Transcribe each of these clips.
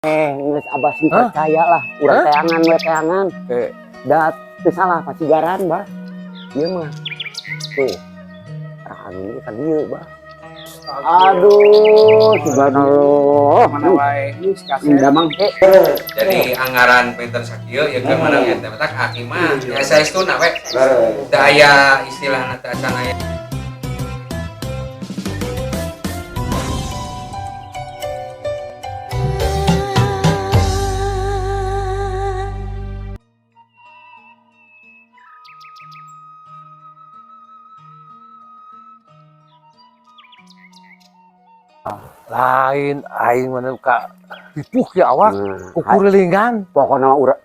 Eh, geus Abah sing Hah? percaya lah, urang Hah? Teangan we teangan. Oke. Da teu salah pasigaran, Bah. Ieu mah. Tuh. Rame ka dieu, Bah. Aduh, subhanallah. Mana wae geus kasep. Damang ke. Jadi anggaran pinter sakieu ya ke mana eta matak aki mah ya saestuna we. Teu aya istilahna teh acan aya. Lain aing mana ka ripuh ya awak Nah, kukurilingan. pokokna mah urang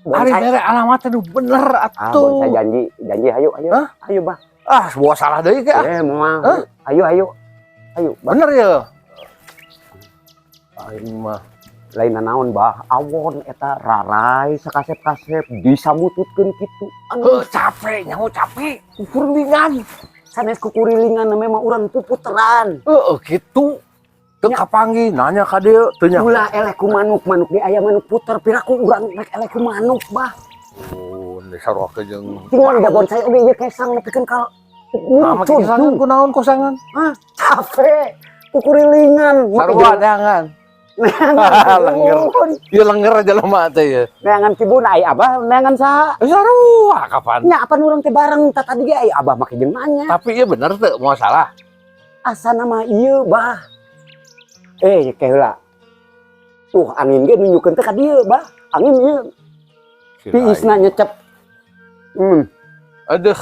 Ari bonsai. mere alamatnya nu bener Ah, atuh. bonsai janji, janji hayu, ayo. Hah? Ayo, Bah. Ah, sebuah salah deui ke ah. Eh, moal. Hah? Ayo, ayo. Ayo, Bah. Bener ya. Aing mah Lain naon, Bah. Awon eta rarai sakasep-kasep disamututkeun kitu. heuh capek nyaho capek kukurilingan. Sanes kukurilingan memang urang puputeran. Heeh kitu. Teu kapanggih nanya ka dieu teu nyaho. Ulah eleh ku manuk, manuk di aya manuk puter piraku urang rek eleh ku manuk, Bah. Oh, sarua jeung Tinggal da bonsai oge ieu kesang nepikeun ka Nah, make kesangan kunaon kosangan? Hah, capek. Kukurilingan. Sarua neangan. Lenger. Ieu lenger aja lemah teh ya. Neangan kibun ai Abah, neangan saha? Sarua kapan? Nya apan urang teh bareng tah tadi ge ai Abah make jeung nanya. Tapi ieu bener teu moal salah. Asa nama ieu, Bah. Eh, ke heula. Tuh angin ge nunjukeun teh ka dieu, Bah. Angin ieu tiisna nyecep. Aduh,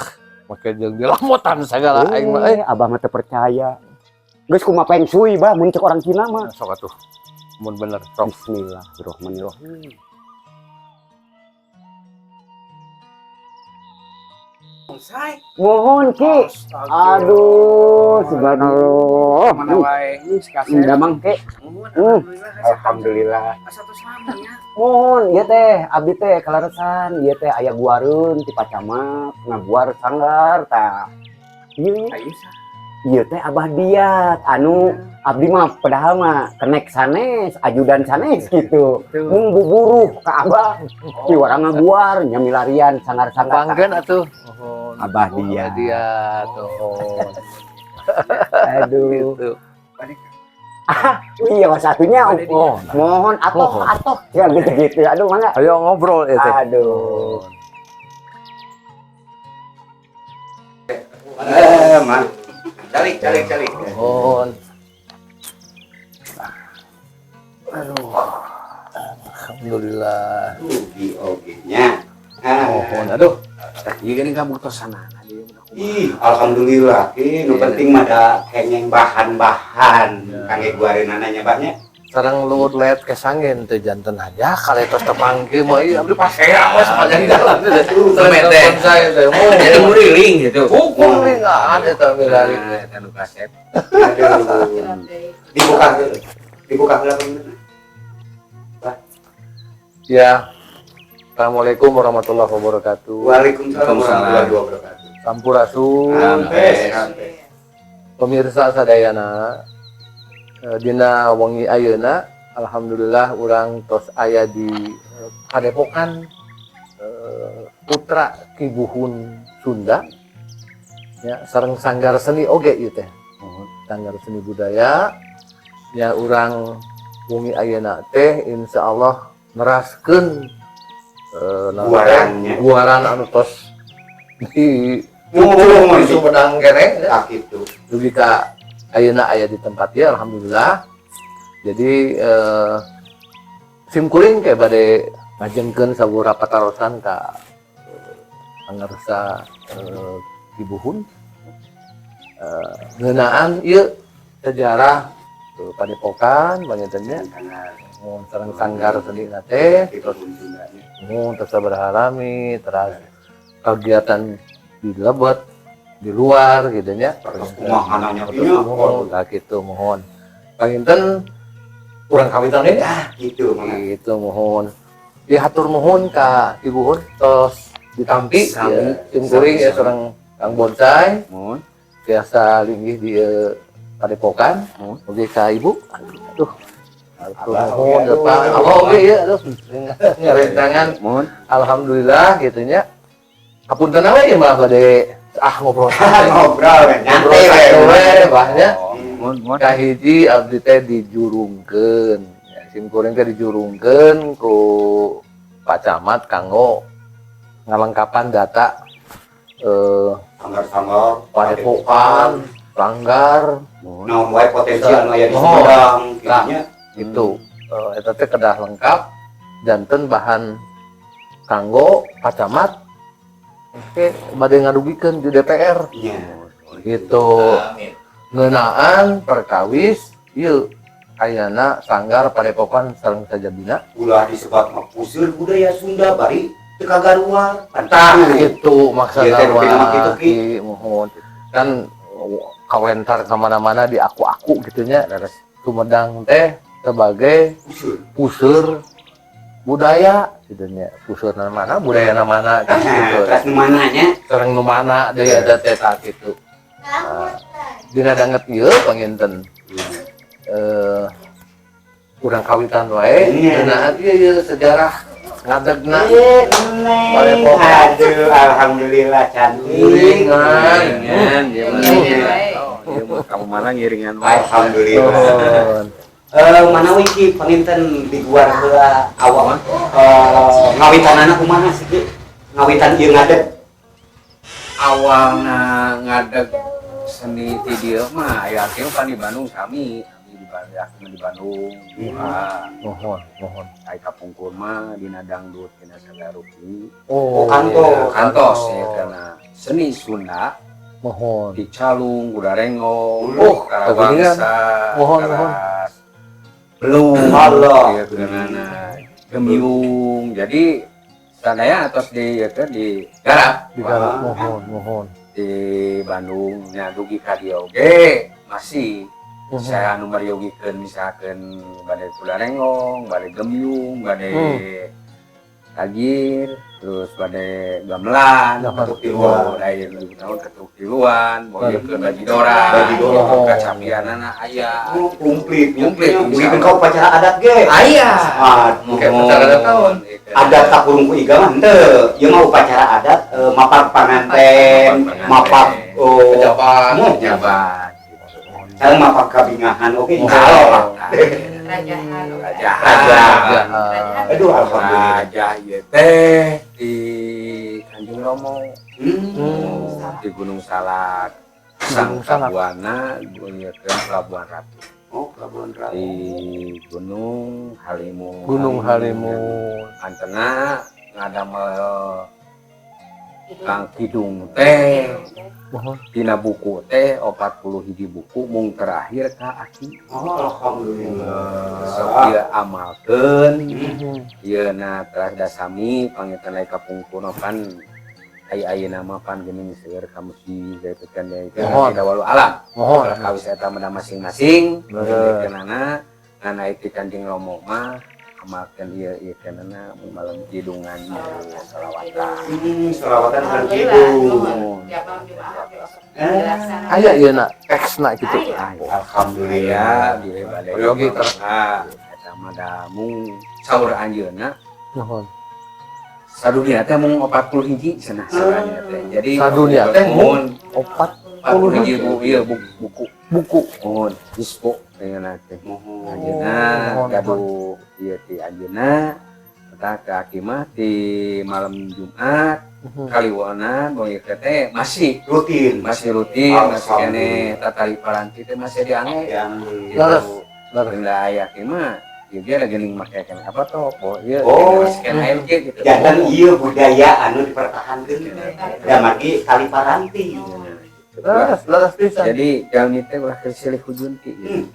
make jeung dilamotan sagala aing mah euy. Eh, Abah mah teu percaya. Geus kumaha feng shui, Bah, mun cek orang Cina mah. Sok atuh. Mun bener sok. Bismillahirrahmanirrahim. Bonsai. Mohon Ki. Aduh, subhanallah. Mana wae geus kasep. Damang ke. Muhun, Hmm. alhamdulillah. Alhamdulillah. Asa tos lami ya. Mohon, ieu teh abdi teh kaleresan, ieu teh aya guareun ti Pacamat, ngaguar sanggar tah. Ieu Ayo sa. ieu teh Abah Diat anu abdi mah padahal mah kenek sanes, ajudan sanes gitu. Mung buburuh ka Abah, ki warang ngaguar nyamilarian sanggar-sanggar. Bangkeun atuh. Mohon. Abah Diat. Abah Diat. Mohon. Aduh. Gitu. Balik. Iya, satunya Oh, mohon atoh Mohon. atoh ya gitu-gitu. Aduh, mangga. ayo ngobrol ya teh. Aduh. Eh, mah. Calik, calik, calik. Mohon. Aduh. Alhamdulillah. Rugi oge nya. Ah. Mohon. Aduh. Ieu geuning kabuktosanana dieu mah. Ih, alhamdulillah. Ih, nu penting mah da kengeng bahan-bahan kangge guareunana nya bah nya. Sareng luhur leet kesangin teu janten aja kali tos tepanggih mah ieu abdi pasea we sepanjang jalan teh. Temen teh. Saya teh. Jadi nguriling gitu. Kukurilingan eta milari. Nah, eta nu kasep. Aduh. Dibuka heula. Dibuka heula bener. Ya. Assalamualaikum warahmatullahi wabarakatuh. Waalaikumsalam warahmatullahi wabarakatuh. Sampurasun. Rampes, rampes. Pemirsa sadayana, dina wengi ayeuna alhamdulillah urang tos aya di Padepokan Putra Ki Buhun Sunda ya, sareng sanggar seni oge ieu teh. Sanggar seni budaya ya, urang wengi ayeuna teh insyaallah neraskeun naon teh, Guarannya. guaran anu tos di Oh, di Sumedang keneh ya. Tak itu. Dugi ka ayeuna aya di tempat ya, alhamdulillah. Jadi sim kuring kayak bade ngajengkeun sabaraha patarosan ka pangarsa Ki Buhun. Ngeunaan ieu sejarah padepokan pangintennya mun sareng sanggar seni teh, terus mun terus sabaraha lami, teras kegiatan di lebet di luar gitu nya. Terus kumaha nanya Terus nya. mohon lah gitu, mohon panginten urang kawitan ya. Ah, gitu mangga. Gitu mohon ya, hatur nuhun ka Ibu Hun tos ditampi Sami. ya, tim kuring ya Sami. sareng Kang Bonsai Mohon. biasa linggih di padepokan. Mohon. Oke ka Ibu, aduh. Nuhun ya, Pak. Abah oge ieu aduh ngarencangan. Mohon. Alhamdulillah gitu nya. Hapunten we ieu mah bade ah ngobrol santai. Ngobrol we, Ngobrol nyantai we. santai we bah nya. Mohon, mohon. Kahiji abdi teh dijurungkeun. Ya, sim kuring teh dijurungkeun ku Pak Camat kanggo ngalengkapan data Sanggar-sanggar, padepokan, langgar. Mohon. Naon wae potensi anu aya di Oh. Sumedang gitu Nah. nya. Gitu. Eta teh kedah lengkap janten bahan kanggo Pak Camat oke bade ngadugikeun di DPR Nya. gitu. Amin. Ngeunaan perkawis ieu ayana sanggar padepokan sareng sajabina. Ulah disebat mah puseur budaya Sunda bari teu kagaruar. Tah gitu maksudna. Ieu teh rupina mah kitu, Ki. Ki, mohon kan kawentar kemana-mana di aku-aku gitu nya. Sumedang teh sebagai Puseur. Puseur budaya gitu nya, puseur mana budaya mana kan Nah, gitu. terus nu mana nya? Sareng nu mana deui ada teh tah gitu. Nah, dina danget ieu panginten urang kawitan wae Iya. ngeunaan ieu ieu sejarah ngadegna Eh, Neng. Padepokan. Aduh, alhamdulillah cantik. Ngiringan. Ngiringan, ieu mah. Ngiringan. Oh, ieu mah kamu mana ngiringan wae. Alhamdulillah. Nuhun. Mana wiki panginten di guar heula awak ngawitanana kumaha sih, Ki? Ngawitan ieu ngadeg. Awalna ngadeg seni ti dieu mah aya kieu pan di Bandung sami, abi di Bandung, aku mah di Bandung. Wah, Mohon, mohon. Ai kapungkur mah dina dangdut dina sagarupi. Oh, kantos. Kantos ya karena seni Sunda Mohon. di Calung, Kudarengong, Oh, Karawangsa, Mohon, mohon. Karas, Belung, Allah. ya, karena Gembyung. Jadi sadaya atos di ya teh di garap. Digarap, mohon, mohon. Di Bandung nya dugi ka dieu oge masih saya anu meryogikeun misalkan bade Kudarengong, bade Gembyung, bade Tajir, terus bade gamelan, Ketuk tiluan, lain tahun ketuk tiluan, boykeun bajidora, Bajidora. oh, kacapianana aya. Oh, komplit. Komplit. Begitu kau upacara adat ge. Aya. Aduh. Kayak upacara adat tahun. Adat kapurung ku iga mah henteu. Ieu mah upacara adat mapak panganten, mapak oh, Pejabat. Mo, Pejabat. sareng mapak kabingahan oke. Oh. Insyaallah. Rajahan. Rajahan. Rajahan. Aduh, alhamdulillah. Raja ieu teh di Kanjeng Romo, di Gunung Salak. Sang Gunung Salak. Kabuana ieu teh Pelabuhan Ratu. Oh, Pelabuhan Ratu. Di Gunung Halimun. Gunung Halimun. Antena ngadamel Kang Kidung teh Mohon. dina buku teh 41 buku mung terakhir ka Aki. Oh, alhamdulillah. Sok ieu amalkeun ieu na teras dasami panginten lain kapungkur pan ai ayeuna mah pan geuning seueur ka masjid gitu kan ya itu Mohon. tidak walu alam. Mohon. Kawis eta mah masing-masing. Bener. Kenana ngan ai ti Kanjeng Romo mah amalkeun ieu ieu kenana mun malam kidungan salawatan. Selawatan sareng Alhamdulillah. kidung. Nuhun. Tiap malam Jumat besok. Eh. Aya ieu na teksna gitu. Aya. Alhamdulillah. Aya di bade Yogi ter- ah eta mah da mung saur anjeunna Mohon. sadunia teh mung 40 hiji cenah saur anjeunna teh. Jadi Sadunia teh mun Opat 40 hiji bu ieu buku, buku. Buku. Mun dispo ayeuna teh. Mohon. Anjeunna Mohon, gaduh ieu ti anjeunna eta ka aki mah di malam Jumat kaliwonan bongi teh masih Rutin. Masih rutin, masih keneh tatali paranti teh masih diangge. Yang Gitu. Leres. Leres. Benda aya ki mah ieu ge da geuning make keneh apa toh po ieu Oh. generasi keneh AMG gitu. Jangan ieu budaya anu dipertahankeun. Da margi tali paranti. Leres, leres pisan. Jadi jalmi teh ulah keur silih hujunti gitu.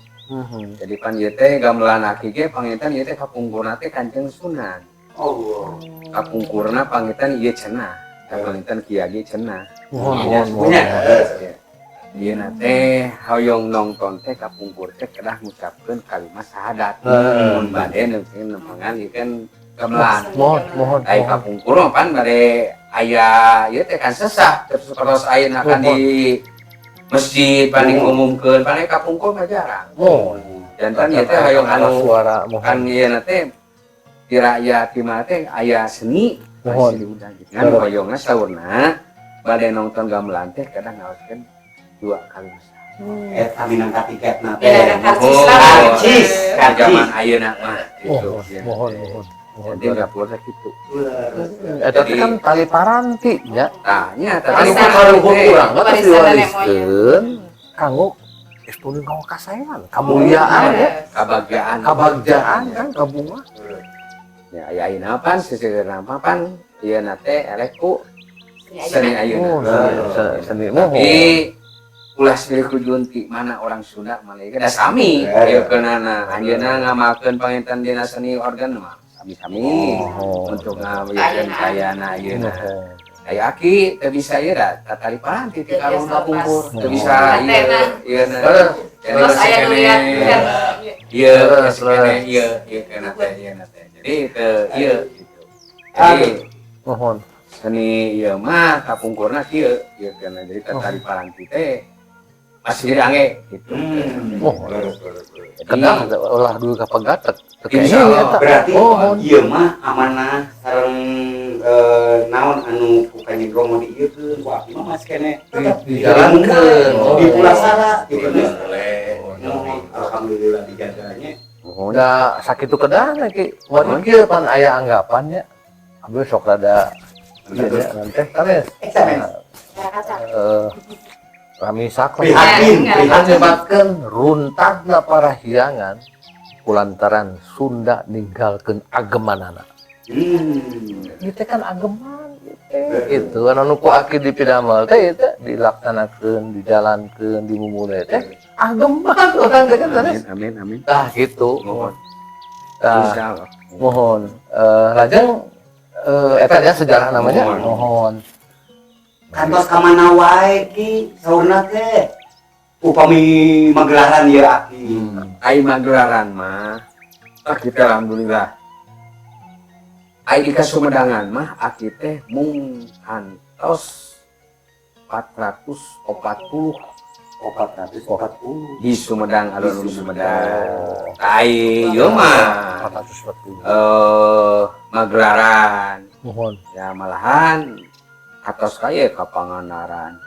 Jadi pan ieu teh gamelan aki ge panginten ieu teh kapungkurna teh Kanjeng Sunan. Allah. Kapungkurna panginten ieu cenah. Panginten kieu ge cenah. Mohon, mohon, mohon. Nya. Ieu na teh hoyong nongton teh kapungkur teh kedah ngucapkeun kalimat syahadat. Mun bade nempangan ieu kan gamelan. Mohon, mohon, Ai mohon. kapungkur mah pan bade aya ieu teh kan sesah terus terus ayeuna kan di masjid paling ngumumkeun, paling kapungkur mah jarang. Mohon. Janten ieu teh hoyong anu suara mohon. Kan ieu teh di rakyat di mana teh aya seni Mohon. masih udah gitu. Kan hoyongna saurna bade nonton gamelan teh kadang ngaoskeun dua kali besar. Eta minangka tiketna teh. Minangka karcis Oh, lah. Karcis, karcis. Zaman ayeuna mah gitu. Mohon, mohon, mohon. Mohon. Jadi dapur teh kitu. Eta teh kan tali paranti nya. Tah nya teh Anu Warisan. karuhun urang mah terus Warisan nenek diwariskeun kanggo geus kanggo kasaean, kamuliaan ya, kabagjaan. Kabagjaan kan kabunga. Ya aya ayeuna pan seseueurna mah pan ieu na teh eleh ku seni ayeuna. Oh, seni mohon. Tapi ulah silih kujunti mana orang Sunda mana ieu da sami ieu keunana anjeunna ngamalkeun panginten dina seni organ mah sami-sami Mohon. untuk ngawiekeun kayana ayeuna. Mohon. Aya aki teu bisa ieu da tatali paranti ti karuhun kapungkur teu bisa ieu ieu na. Jadi Terus masih aya nu lihat keneh ieu Terus, masih keneh terus. ieu ieu kana teh ieu na teh. Jadi teu ieu gitu. Jadi Mohon. seni ieu mah kapungkurna kieu ieu kana jadi tatali paranti teh masih jadi ange gitu. Oh, Jadi kedah ulah dulu ka pegatet. Insya Allah. Eta. Berarti Mohon. ieu mah amanah sareng naon anu ku Kanjeng Romo diieukeun ku abdi mah masih keneh tetep Dijalankeun. di dipulasara gitu nya. boleh. Mohon, alhamdulillah dijaganya. Mohon. Da sakitu kedah ki. Wari kieu pan aya anggapannya. Abdi sok rada ieu nya nanti sanes. Eh, sanes. Kaca. Rami sakla. Prihatin, Ya, prihatin. Nyebatkeun runtagna parahyangan kulantaran Sunda ninggalkeun agemanana. Ieu teh kan ageman ieu teh. Gitu anu ku aki dipidamel teh ieu teh dilaksanakeun, dijalankeun, dimumule teh ageman urang teh kan sanes. Amin, amin, amin. Tah gitu. Mohon. Tah, Insya Allah. mohon. Lajeng eta nya sejarah namanya. Mohon. Mohon. Kantos ka mana wae ki saurna teh? Upami magelaran ieu aki. Ai magelaran mah ah kita alhamdulillah. Ai di Kasumedangan mah aki teh mung antos 440. 440. Di Sumedang, alun-alun Sumedang. Ai ieu mah 440. Magelaran Mohon. ya malahan atos kaya ka Pangandaran,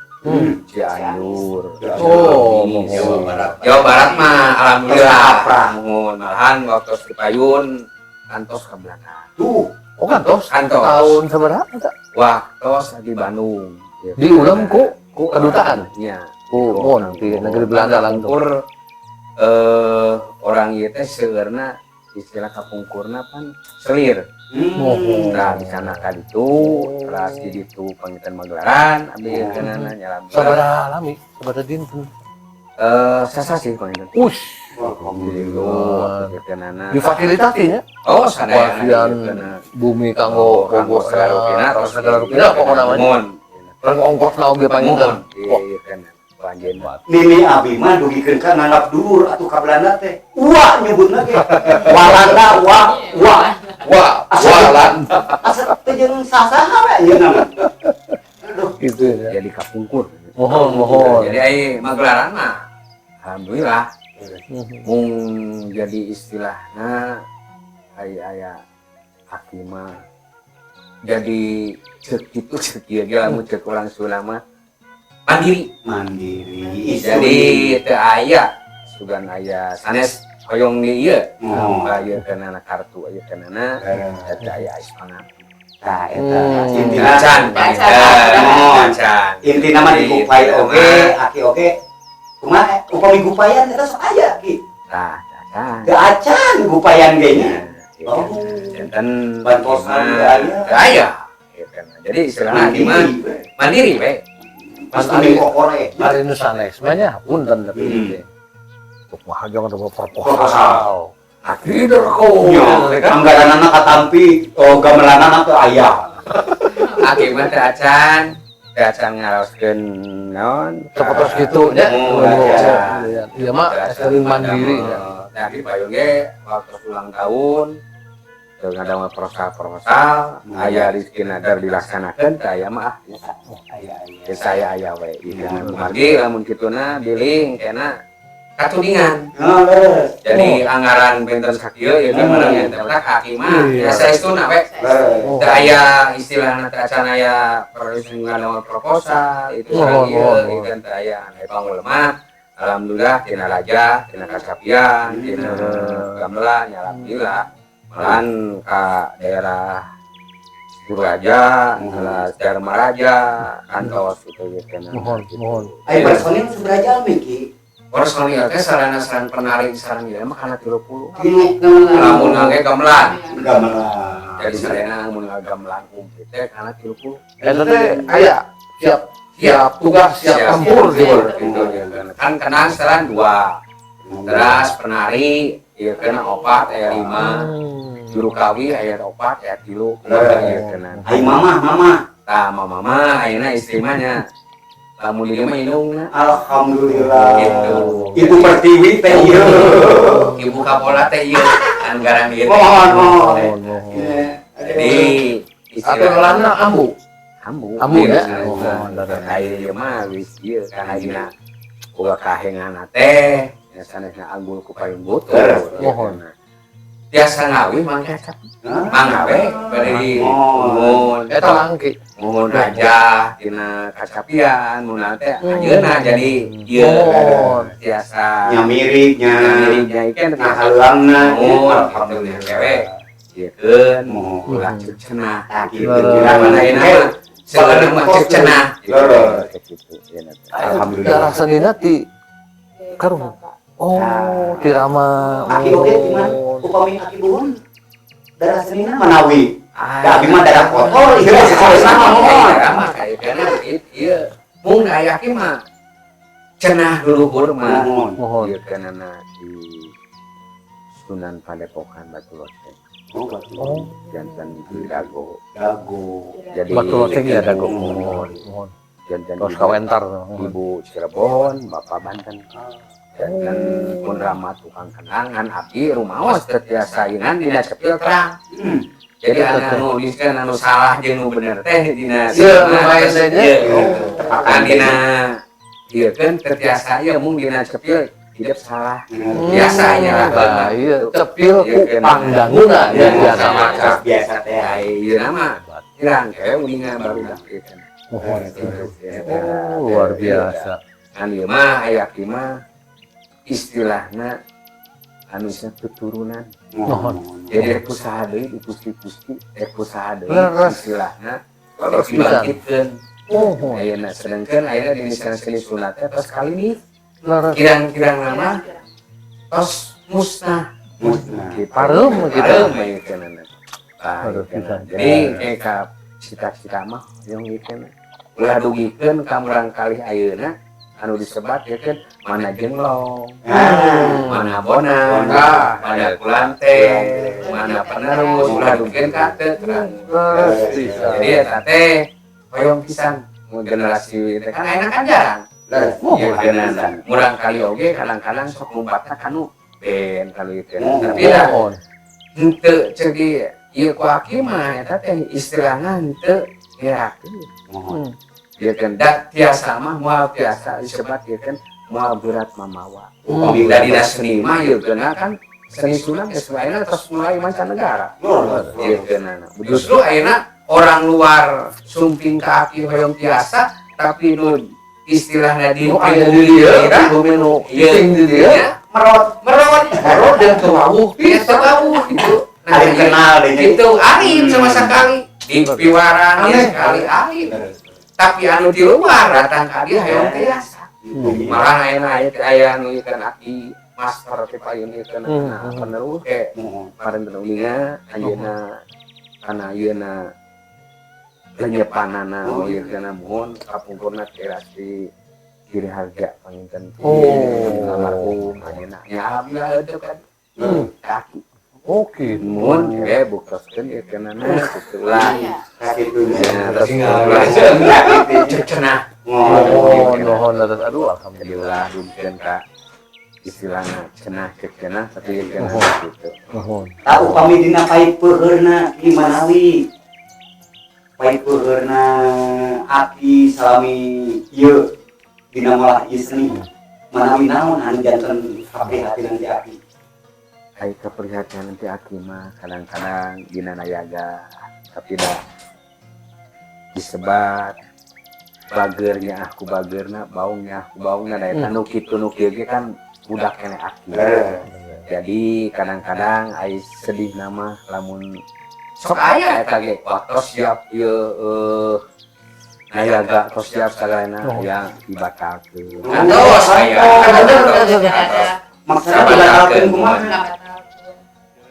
Cianjur, Oh, Ciamis. mohon. Jawa Barat. Jawa Barat mah alhamdulillah. Kaprah. Mohon malahan waktu di payun kantos ke belakang. Tuh, Oh, kantos. Kantos. Tahun sabaraha eta? Waktu di Bandung. Diulem ku kedutaan? Iya. Ku mohon di negeri Belanda langsung. Kapungkur, orang ieu teh seueurna istilah kapungkurna pan selir. Mohon. Nah, di sana ka ditu, teras di ditu pangitan magelaran, abdi kenana nyalam. Sabaraha lami? Sabaraha dinten? Sasasih pangitan. Ush, Alhamdulillah, kenana. difasilitasi nya. Oh, sadayana Wasian bumi kanggo kanggo segala rupina, kanggo segala rupina pokokna mah. Mohon. Kanggo ongkosna oge panginten. Mohon. Iya, iya kan. Panjenengan. Nini abi mah dugikeun ka nanggap dulur atuh ka Belanda teh. Wa nyebutna ge. Walanda wa wa. Wah, walan Asa teh jeung sasaha we ieu nama. Aduh, gitu ya. Jadi kapungkur. Mohon, mohon. Jadi ai magelaran mah alhamdulillah mung jadi istilahna ai aya aki mah jadi cek itu cek ieu ge lamun cek orang Sunda mah mandiri. Mandiri. Jadi teu aya sugan aya sanes hoyong di ieu Oh. aya kenana kartu aya kenana eta aya ispangan. Tah eta intina Acan, Acan. Mohon. acan. Intina mah digupai oge, aki oge. Kumaha upami gupayan eta sok aya ki. Tah, acan. Teu acan gupayan ge nya. Oh. Janten Bantosan teu aya. Teu aya. Gitu kan. Jadi istilahna Mandiri. mah mandiri we. Pasti ming kokore. Ari nu sanes mah nya punten tapi teh. Kumaha jangan ada proposal. Proposal. Tidak kok. Nya, anggaranana katampi, oh gamelanana teu aya. Aki mah teu acan, teu acan ngaraoskeun naon. Seperti gitu nya. Oh, Oh, iya. Iya mah sering mandiri ya. Nah, di payung ge waktu ulang tahun teu ngadamel proposal-proposal, aya rezeki nadar dilaksanakeun teu aya mah ah. Aya aya. Geus saya aya we. Ieu kumargi lamun kituna billing kena Katudingan. Oh, leres. Jadi anggaran benten sakieu ya kan menang ya teh kaki mah. Iya. Ya saestuna we. Leres. Oh. Teu aya istilahna teh acan aya perhitungan proposal itu Oh, sareng ieu oh, oh. ieu kan teu aya aya pangul mah. Alhamdulillah tina raja, tina kacapian, tina gamelan ya alhamdulillah. Malahan ka daerah Purwaja, salah Dharma Raja, kantos itu gitu. Mohon, mohon. Ai personil sabaraha jalmi, Ki? Personil teh sarana sareng penari sareng ieu mah kana 30. Tilu. Lamun ngangge gamelan. Gamelan. Jadi sarena mun gamelan komplit teh kana 30. Eta teh aya siap siap tugas, siap tempur gitu. Gitu ya kan. Kan kenang sareng dua. Terus penari ieu kana opat aya lima. Juru kawi aya opat aya tilu. Kumaha ieu kana. Ai mama, mama. Tah mama mah ayeuna istri mah nya. Lamun di dieu mah indungna. Alhamdulillah. Gitu. Ibu Pertiwi teh ieu. Ibu Kapola teh ieu anggaran ieu. teh. Mohon, mohon. Mohon, mohon. Iya. Jadi Atau lana ambu. Ambu. Ambu ya? Iya, Oh, aya ieu mah wis ieu kan ayeuna boga kahenganna teh nya sanesna agul ku payung butuh. Leres. Mohon. Tiasa ngawi mangga cap. Hah? Mangga we bade di Mohon. mohon Eta langki. mohon aja tina kacapian mun teh ayeuna jadi ieu Mohon. tiasa Nyamiriknya. nyamiriknya ieu Nah, tiasa halangna. mohon alhamdulillah kewe ieu keun Mohon. ulah ceuk cenah. Nah, gitu. Leres. Mana ayeuna mah sebenarnya mah ceuk cenah. Leres. Gitu, ieu teh. Alhamdulillah. Darah senina ti Karung. Oh, ti Rama. Aki oge di mana? Upami aki buhun. Darah senina manawi. Da abi mah darah kotor ieu sesuai sama mohon. Darah mah kayak kana ieu. Mung aya ki mah cenah leluhur mah. Mohon. Mohon. Ieu kana di Sunan Padepokan Batu Loceng. Oh, batu. Oh, Janten di Dago. Dago. Jadi Batu Loceng ya dago. Mohon. Mohon, mohon. Janten Terus kawentar. Mohon. Ibu Cirebon, Bapak Banten. Janten pun rama tukang kenangan abdi rumaos teu tiasa inan dina cepil terang. Jadi anu diskeun anu salah jeung nu bener teh dina Iya, lumayan teh nya. Iya, kan dina ieu kan teu tiasa ieu mung dina cepil tidak salah. Biasanya lah. Nah, iya, cepil ku Iya, kan. pangdanguna ya Iya, biasa sama. maca. Biasa teh. Ai ieu nama kirang kewe uninga barudak ieu kan. Mohon. Gitu, ya. Oh, luar biasa. Kan ieu mah aya ki mah istilahna anu keturunan. Mohon. Jadi rek usaha deui di pusti-pusti, rek usaha deui Leres. istilahna Leres rek pisan. dibangkitkeun. Mohon. Ayeuna sedengkeun ayeuna di seni sunat teh tos kali ini Leres. kirang-kirang nama tos musnah. Musnah. Gitu. Pareum gitu. Pareum ieu kenana. Tah, Leres ieu kenana. pisan. Jadi kayak ka cita-cita mah yang ieu kenana. Ulah dugikeun ka murangkalih ayeuna anu disebat ya kan mana jenglong, mana bonang, mana kulante, mana penerus, ulah dugikeun ka teu terang. Leres pisan. Jadi eta teh hoyong pisan mun generasi teh kan ayeuna kan jarang. Leres. Iya, kan murang kali oge kadang-kadang sok ngumpatna kanu band kanu itu. Tapi dah Mohon. henteu cegi ieu ku aki mah eta teh istilahna henteu ngerakeun. Mohon. Ieu kan da tiasa mah moal tiasa disebat ieu kan moal berat mamawa. Upami Da dina seni mah ieu geuna kan seni Sunda geus ayeuna tos mulai mancanegara. Ieu geuna. Justru ayeuna orang luar sumping ka aki hoyong tiasa tapi nu istilahnya di Nu aya di dieu, bumi nu Iya. cicing di dieu. Iya. Merot, merot, Merot dan teu wawuh iya pisan. teu wawuh gitu. Nah, Alim kenal deh. itu alim sama sekali di piwaran Aneh. sekali alim. Tapi anu di luar datang ka dieu hoyong tiasa. Malah ayeuna aya aya anu ieu kan aki master ti payun ieu kan penerus ke Mohon. kemarin uninga ayeuna kana ayeuna lenyepanana ieu kana mohon kapungkurna kirasi kiri harga panginten. Oh. Almarhum ayeuna ya alhamdulillah heueuh kan kaki Oke. mun buktoskeun ieu kenana kitu lah. Sakitunya. Ya, terus Tinggal. cek cenah. Mohon, mohon leres. Aduh, Jadi alhamdulillah. ulah dugikeun ka istilahna cenah cek cenah tapi ieu kenana Mohon. gitu. Mohon. Tak upami dina pait peuheurna ki manawi. Pait peuheurna aki salami ieu dina ngolah ieu seni. Manawi naon anu janten kaprihatinan ti aki? Ai keprihatinan ti aki mah kadang-kadang dina nayaga, tapi dah disebat bagernya aku bagerna, baungnya aku baungna, da eta nu kitu nu kieu ge kan budak keneh aki. Jadi kadang-kadang ai sedih nama lamun sok aya eta ge waktu siap ieu nayaga tos siap sagalana yang dibatalkeun. Atos, aya. Maksudnya dibatalkeun kumaha?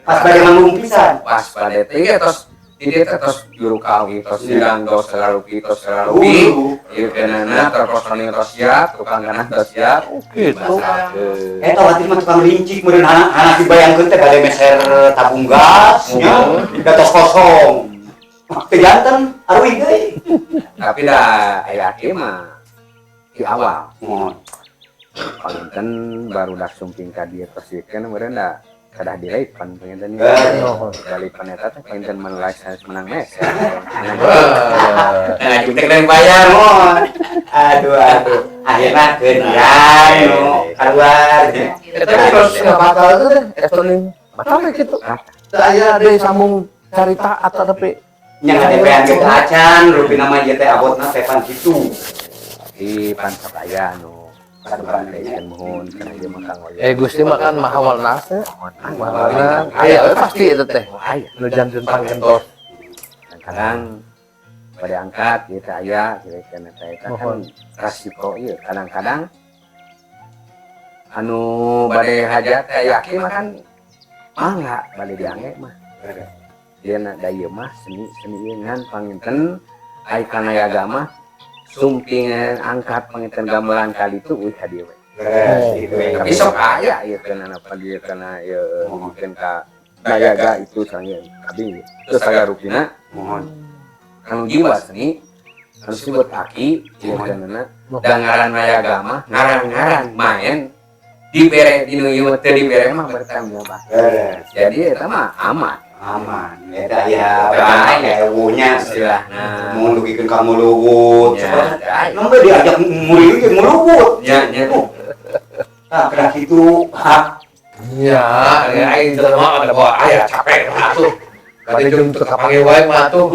Pas bade manggung pisan. Pas pada teh tos di dieu teh tos juru kawi tos sidang, tos selalu tos selalu ieu kenana terpesona, tos siap, tukang kanan tos siap. Gitu. Dibatalkeun. Eta waktu mah tukang rincik meureun anak dibayangkeun teh bade meser tabung gas nya, da tos kosong. Teu janten aruih deui. Tapi dah aya aki mah di awal Mohon. panginten barudak sumping ka dieu tos ieu kan meureun da kadah dilepan panginten. Dilepan eta teh panginten menilai sanes menang meser. Nah, kita kena bayar. Mohon. Aduh, aduh. Akhirnya keun nu keluar. Eta terus nggak batal itu teh, estoning batal teh gitu. Teu aya deui sambung carita atau tapi Nya ngadepean ge teu acan, rupina mah ieu teh abotna tepan kitu. Di pansok aya anu kadukan muhun kana ieu mah Kang Oyo. Eh, Gusti mah kan maha welas ya. Maha welas. Aya we pasti eta teh. Oh, aya. Nu janten panggentos. Kadang pada angkat gitu aya gitu kan, eta eta kan Mohon. Rasiko ieu kadang-kadang anu bade hajat teh yakin mah kan mangga bade diangge mah dia na da ieu mah seni seni ieu ngan panginten ai kana agama sumping angkat panginten gamelan kali itu euy ka dieu we. Gitu we. Tapi sok aya ieu kana apa dia kana ieu mungkin ka dayaga itu sange abi terus sagarupina. Mohon. Anu jiwa seni anu disebut aki ieu kana da ngaran nayaga mah ngaran-ngaran main dibere di nu ieu teu dibere mah bertanggung jawab. Beres. Jadi eta mah aman. Aman. Eta ya Bahaya. ewuhnya istilahna. Mun dugikeun ka muluwut. Ya, ya. Nembe diajak ngurilik ge muluwut. Ya, ya. Tah kena kitu. Hah. Ya, ya aing jelema ada bawa aya capek mah atuh. Bade jeung teu kapanggih wae mah atuh.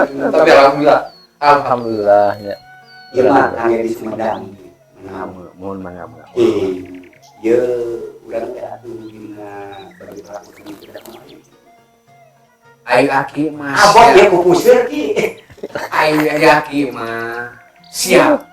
Tapi alhamdulillah. Alhamdulillah ya. Ieu mah kangge di Sumedang. Nah, Mohon mangga mangga. Eh, ye urang teh atuh dina bagi pelaku seni kita kumaha? Ai aki mah. Abot ieu ku puseur ki. Ai aki mah siap.